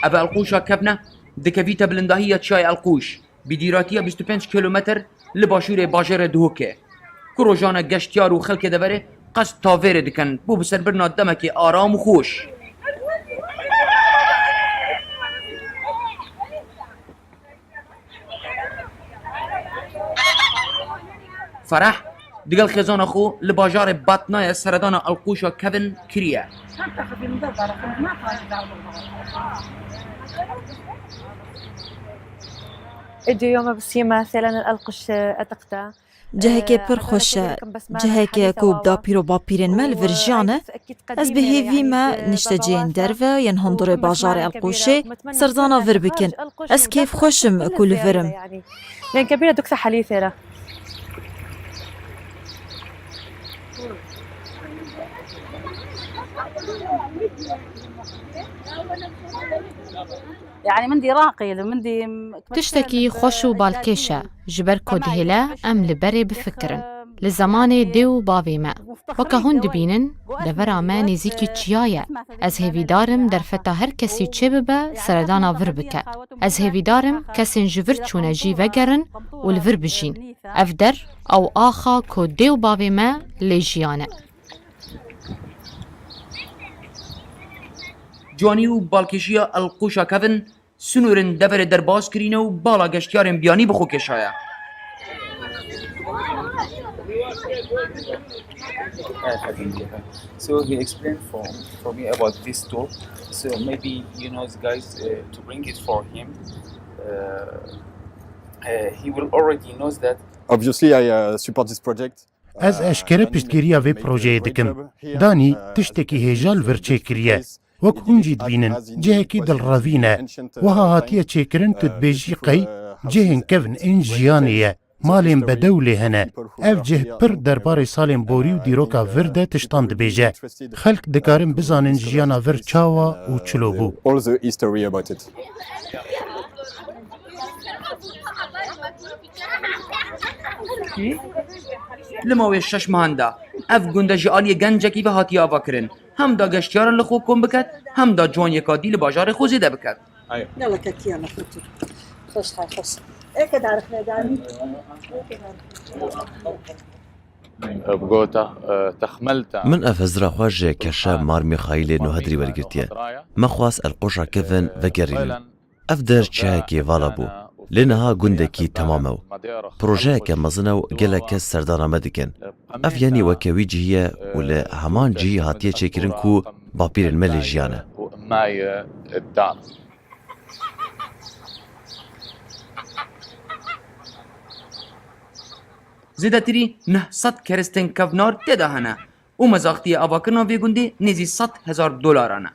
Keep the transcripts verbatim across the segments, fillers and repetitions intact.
Ev Elqûşa Kevn e, dikevîte bilindahiya çiyayê Elqûş, bi dîratiya bîst û pênc kîlometr li başûrê bajarê Duhokê. Ku rojane geştyar û xelkê deverê qest tavêrê dikin bo biserbirina demekê aram û xweş. Fereh digel xêzana xwe li bajarê Batnayê seredana Elqûşa Kevn kiriye. اليوم بس هي مثلا القش أتقتا. Cihekê pir xweş e. Cihekê ku dapîr û bapîrên me li vir jiyane. Ez bi hêvî me nişteciyên derve yên hundirê bajarê Elqûşê serdana vir bikin. Ez kêfxweş im ku li vir im. لأن كبيرة دكتور حليثة لا. يعني من دي راقي من دي Tiştekî xweş û balkêş e, ji ber ku dihêle em li berê bifikirin. Li zemanê dê û bavê me. Weke hûn dibînin, devera me nêzîkî çiya ye. Ez hêvîdar im derfeta her kesî çêbibe, seredana vir bike. Ez hêvîdar im kesên ji vir çûne jî vegerin û li vir bijîn. Ev der, ew axa ku dê û bavê me lê jiyane. Ciwanî û balkêşiya Elqûşa Kevn Sînorên deverê derbas kirîne û bala geştyarên biyanî bi xwe kêşaye. So he explained for, for me about this tool. So maybe you know the guys uh, to bring it for him. Uh, uh, he will already knows that. Obviously, I uh, support this project. Ez eşkere piştgiriya vê projeyê dikim. Danî tiştekî hêja li vir çêkiriye. Wek hûn jî dibînin, cihekî dilrevîn e. Wiha hatiye çêkirin tu dibêjî qey cihên kevn ên jiyanê ye. Malên bedew lê hene. Ev cih pir derbarê salên borî û dîroka vir de tiştan dibêje. Xelk dikarin bizanin jiyana vir çawa û çilo bû. All the history about it. Li mawê şeş mehan de ev gund ji aliyê gencekî ve hatiye avakirin. Hem da geştiyaran li xwe kom biket, hem da ciwaniyeka dî li bajarê xwe zêde biket. Yala kekî yala xwe tu. Xweş hay xweş. Ê ke darixine danî. Bigota, e, texmelta. Min ev hizira xwe ji keşa Mar Mîxaîlê Nohedrî wergirtiye. Me xwest Elqoşa Kevin vegerînin. Ev der çiyayekê vala bû. Lê niha gundekî temam e û projeyeke mezin e û gelek kes serdana me dikin. Ev yanî weke wî cihî ye û li heman cihî hatiye çêkirin ku bapîrên me lê jiyane. Zêdetirî neh sed keristên kevnar tê de hene û mezaxtiyê avakirina vê gundê nêzî sed hezar dolaran e.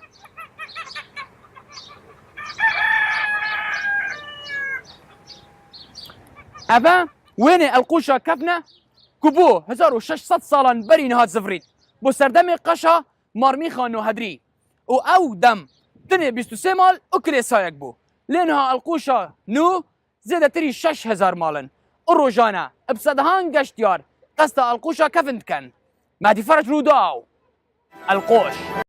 Ev e wênê Elqûşa Kevn e ku bû hezar û şeş sed salan berî niha zivrît. Bo serdemê qeşa Marmîxa Nohedrî û ew dem tenê bîst û sê mal û kilêsayek bû. Lê niha Elqûşa nû zêdetirî şeş hezar mal in û rojane bi sedehan geştyar qesta Elqûşa Kevn dikin. Mehdî Ferec, Rûdaw, Elqoş.